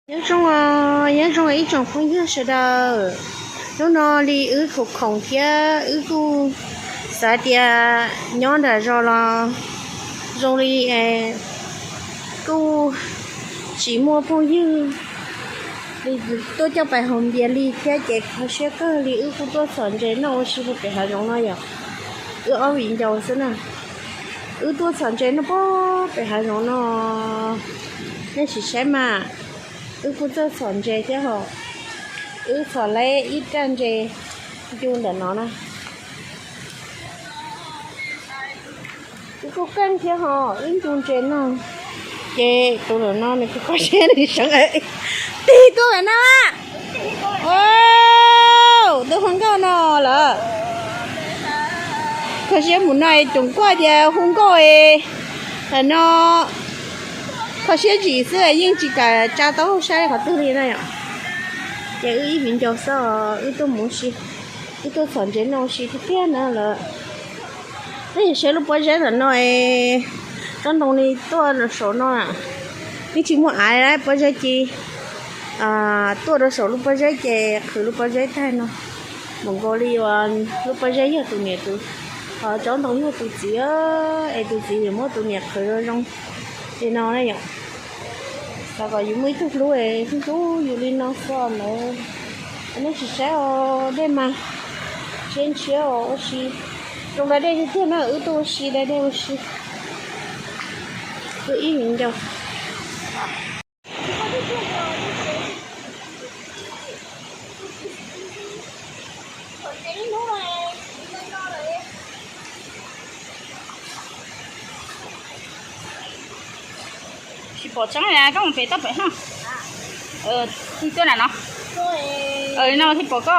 Nyob zoo, nyob zoo ib tsoom phooj ywg sawv daws. Hnub no li wb khoom khoom thiab wb kuj xav tias nyob nram zos los zoo li kuj tsis muaj phooj ywg li tuaj coj pais haus npias li thiab ces kho siab kawg li. Wb kuj tuaj txhom ntses noj ua si puag pem hav zoov no yom. Wb ob viv ncaus xwb na. Wb tuaj txhom ntses noj puag pem hav zoov no. Nej sim saib mas, wb kuj txawj txhom ntses thiab hos. Wb txhom lawm ib raj ntses ncu ntawm no na. Wb kuj keej thiab hos, wb ncu ntses no. Ces tus ntawm no nws kuj kho siab nws seev tig tuaj pem no. Tus hu nkauj no lawm. Kho siab mus no es tsoom kuaj tias hu nkauj es no kho siab ntsim xwb yeej tsis kam tsa tau hauj saib qhov twg li na yom. Ces wb ib viv ncaus xwb, wb tuaj mus si, wb tuaj txhom ntses noj ua si tiag tiag na lawm. Peb yog saib lub pob zeb ntawm no es tsob ntoo li tuaj rau saum no, yeej tsis muaj av li pob zeb ci. Tuaj rau saum lub pob zeb ces qhwv lub pob zeb tag no. Mus nkaus li uas lub pob zeb yog tus niam tus, ho tsob ntoo yog tus txiv, es tus txiv yuav muab tus niam qhwv zoo zoo li no na yom. Xav kom yus muaj ib tug hlub es hlub hlub yus li no xwb ntawd. Nej sim saib os, dej mas ntshiab ntshiab os, ua si zoo da dej tiag tiag na, wb tuaj ua si da dej ua si. Wb ib viv ncaus. Tsis pom tseeb, koj mus pem toj pem no. Tig tuaj na no. No thiaj pom koj.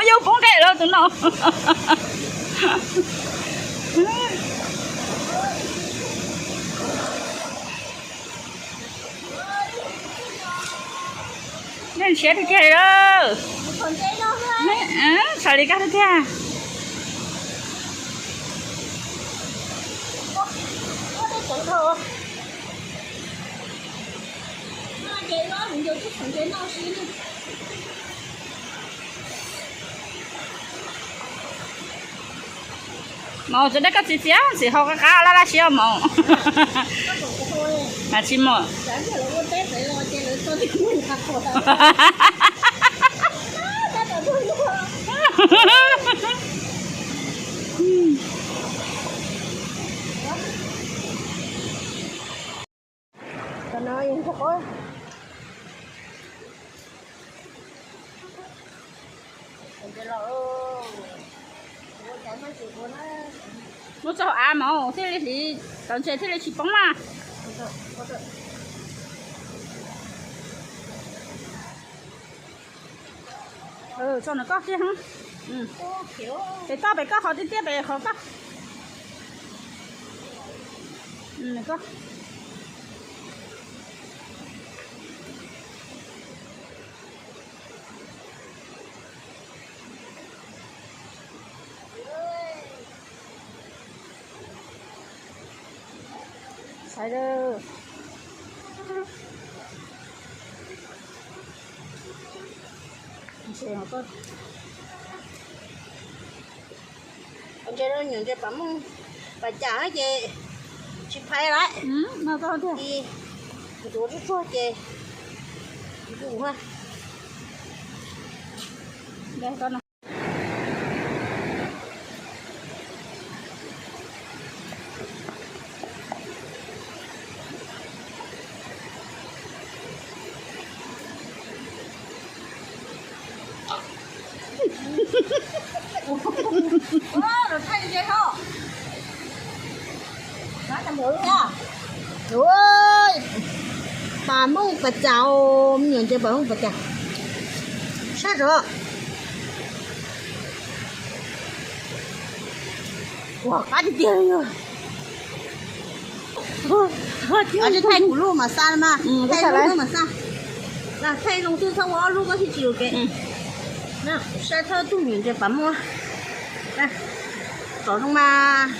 Yus poob nqe lawm tus no. Nej ntshiab tiag tiag li lawm. Xav li koj tiag tiag. Maum, tso dej koj txiv txiav, txiv haus qab qab laj laj siab maum. Tsis maum. Muab txog hauv av mas thiaj li hliv, tau ntshe thiaj li tsis poob mas. Tso ntawm koj thiab. Pem toj pem koj qhov tiaj tiaj pem qhov koj. Saib lawm. Ntses nyuam ntses pam mooj pam cas ces tsis phais lawm. Ntuav tsuag tsuag ces nqus. Pam mooj pas cas, me nyuam ntses pam mooj pas cas. Sab zog. Ua qab tiag tiag li. Thaij kuv lub mas xa mas, thaij lub mas xa. Thaij zoo xwb txhob ua ob lub koj thiaj tsis ua ke. Saib thawj tug vim ntshe pab muaj. Tsom zoo mas.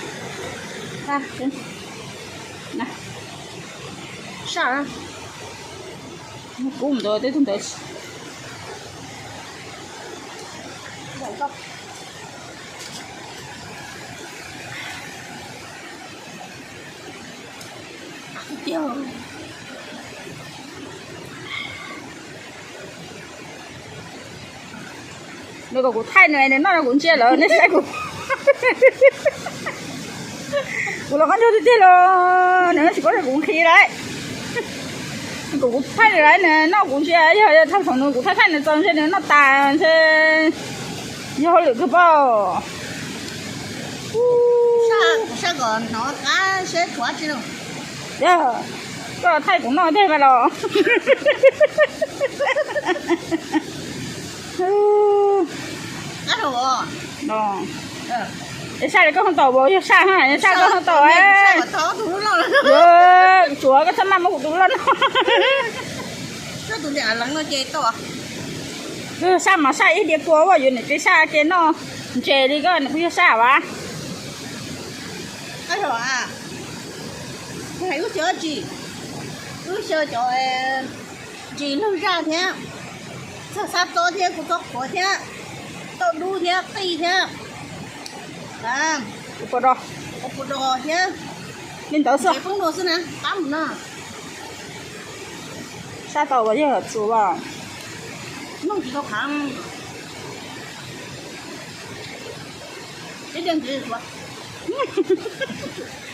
Saj, kub ntawd tej tug ntawd. Nws kom kuv thaij nws, nws noj no kuv ntsia lawm nej saib kuv. Kuv los qab ntsuag tiag tiag los nws tsis paub tias kuv nqhis lawm. Kom kuv thaij nws lawm, nws noj kuv ntsia, yog thaum nws kuv thaij thaij nws txaus ntshe nws noj tas ntshe yog hauj lwm kawg paub. Yog koj thaij kuv noj tiag mas los. Es saj li koj ho tau, yog saj, yog saj koj ho tau. Tsuav koj txhob maj muab kuv tus loj no. Saj mas saj ib diav kua, yuav niam txiv saj ces noj ntses li koj nws kuj yog saj vas. Wb xyaw tsis, wb xyaw cov ntsis lug zaj thiab, txog sab txob thiab, kuv txob qhuav thiab, tauj dub thiab qij thiab, puas do thiab. Li ntawd xwb. Poob dua xwb na, qab mus no. Saj tau los yog txus los. Noj tsis tau qhav.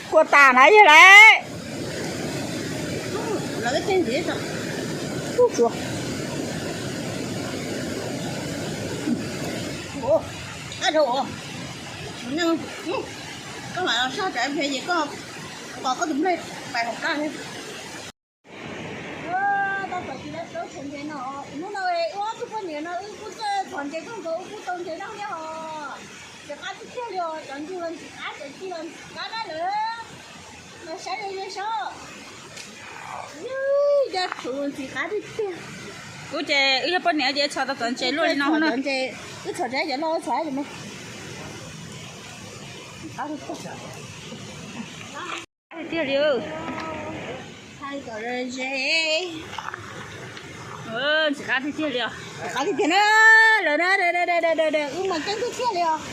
Kua tas na yog lawm. Koj mam los saj tsam ces koj pos koj tus nplej pais hauv qab thiab. Tau txom tsis lawv plaub tshais ntses no, hnub no wb ob tug poj niam no wb kuj txawj txhom ntses kawg nkaus, wb kuj tau ntses noj thiab os. Ntses qab tiag tiag li os, cov ntsuag los ntxim qab, cov ci los ntxim qab na lawm. Mas saib li saib. Yog tsuv ntxim qab tiag tiag. Kuv ces wb yog poj niam ces txhom tau txom ntses luaj li no na. Wb txhom ntses cov loj txhom me. Qab tiag tiag li. Ntxim qab tiag tiag li os. Qab tiag tiag na, lawm na, wb mas keeb tiag tiag li os.